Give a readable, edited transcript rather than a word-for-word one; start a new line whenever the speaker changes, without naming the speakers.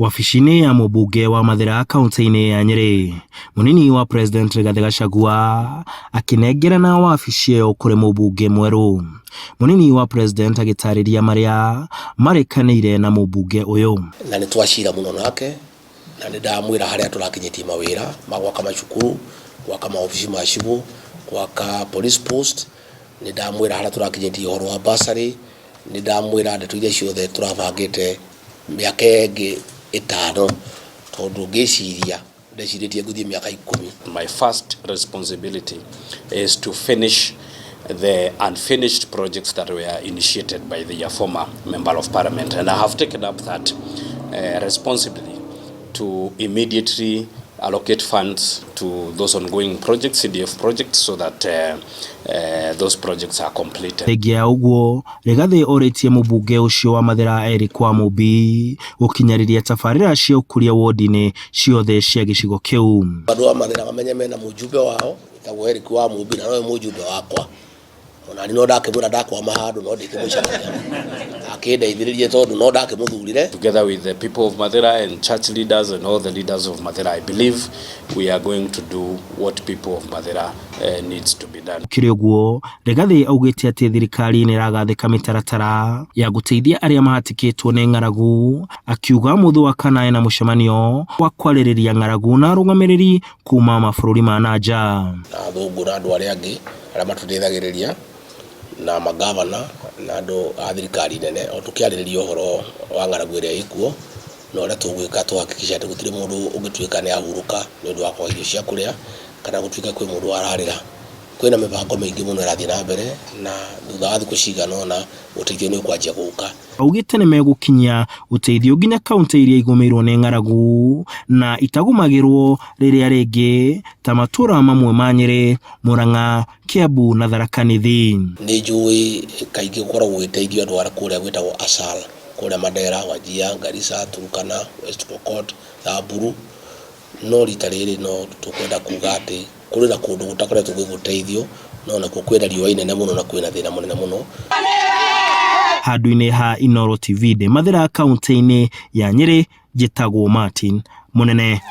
Wabici-inĩ ya mũmbunge wa Mathĩra kaunti-inĩ ya Nyĩrĩ, mũnini wa President Rigathĩ Gachagua akĩnengerana wabici ĩyo kũrĩ mũmbunge mwerũ. Mũnini wa President agĩtarĩria marĩa marĩkanĩire na mũmbunge ũyũ.
Na nĩ twacira mũno nake na nĩ ndamwĩra harĩa tũrakinyĩtie mawĩra ma gwaka macukuru, gwaka maobici ma cibũ, gwaka police post, nĩ ndamwĩra harĩa tũrakinyĩtie ũhoro wa bursary, nĩ ndamwĩra ndeto iria ciothe tũrabangĩte mĩaka ĩngĩ ĩtano tondũ ngĩciria ndecirĩtie ngũthiĩ mĩaka 10.
My first responsibility is to finish the unfinished projects that were initiated by the former member of parliament, and I have taken up that responsibility to immediately allocate funds to those ongoing projects, CDF projects, so that those projects are completed.
Thengia ya ũguo, Rigathĩ orĩtie mũmbunge ũcio wa Mathĩra Eric Wamũmbi gũkinyarĩria tabarĩra cia ũkũria wodi-inĩ ciothe cia gĩcigo kĩu.
Andũ a Mathĩra mamenye mena mũjumbe wao wĩtagwo Eric Wamũmbi na nowe mũjumbe wakwa. Ona niĩ no ndakĩmwĩra ndakwama handũ no ndingĩmũcaragia akĩndeithĩrĩrie tondũ no ndakĩmũthurire.
Together with the people of Mathira and church leaders and all the leaders of Mathira, I believe we are going to do what people of Mathira needs to be done.
Gũkĩrĩ ũguo, Rigathĩ augĩte atĩ thirikari nĩ ĩragathĩka mĩtaratara ya gũteithia arĩa mahatĩkĩtwo nĩ ng'aragu, akiuga mũthĩ wa kana ena mũcemanio wa kwarĩrĩria ng'aragu na arũgamĩrĩri kuma mabũrũri ma na nja.
Na athũngũ na andũ arĩa angĩ arĩa matũteithagĩrĩria na magavana na andũ a thirikari nene o tũkĩarĩrĩria ũhoro wa ng'aragu ĩrĩa ĩkuo na ũrĩa tũgwĩka tũhakikishe atĩ gũtirĩ mũndũ ũngĩtuĩka nĩ ahurũka nĩ ũndũ wa kwaga irio cia kũrĩa kana gũtuĩka kwĩ mũndũ ararĩra. Kwĩna mĩbango mĩingĩ mũno ĩrathiĩ na mbere na thutha wa thikũ cigana ũna ũteithio nĩ ũkwanjia gũka.
Augĩte nĩ megũkinyia ũteithio nginya kaunti iria igũmĩirwo nĩ ng'aragu na itagũmagĩrwo rĩrĩa rĩngĩ ta matũra mamwe ma Nyĩrĩ, Murang'a, Kiambu na Tharaka Nithi.
Nĩ njũĩ kaingĩ gũkoragwo gũgĩteithio andũ arĩa kũrĩa gwĩtagwo ASAL, kũrĩa Mandera, Wajir, Garissa, Turkana, West Pokot, Samburu, no rita rĩrĩ no tũkwenda kuga atĩ kũrĩ na kũndũ gũtakoretwo gwĩ gũteithio no nakuo kwĩna riũa inene mũno na kwĩna thĩna mũnene mũno.
Handũ-inĩ ha Inooro TV ndĩ Mathĩra kaunti-inĩ ya Nyĩrĩ, njĩtagwo Martin Mũnene.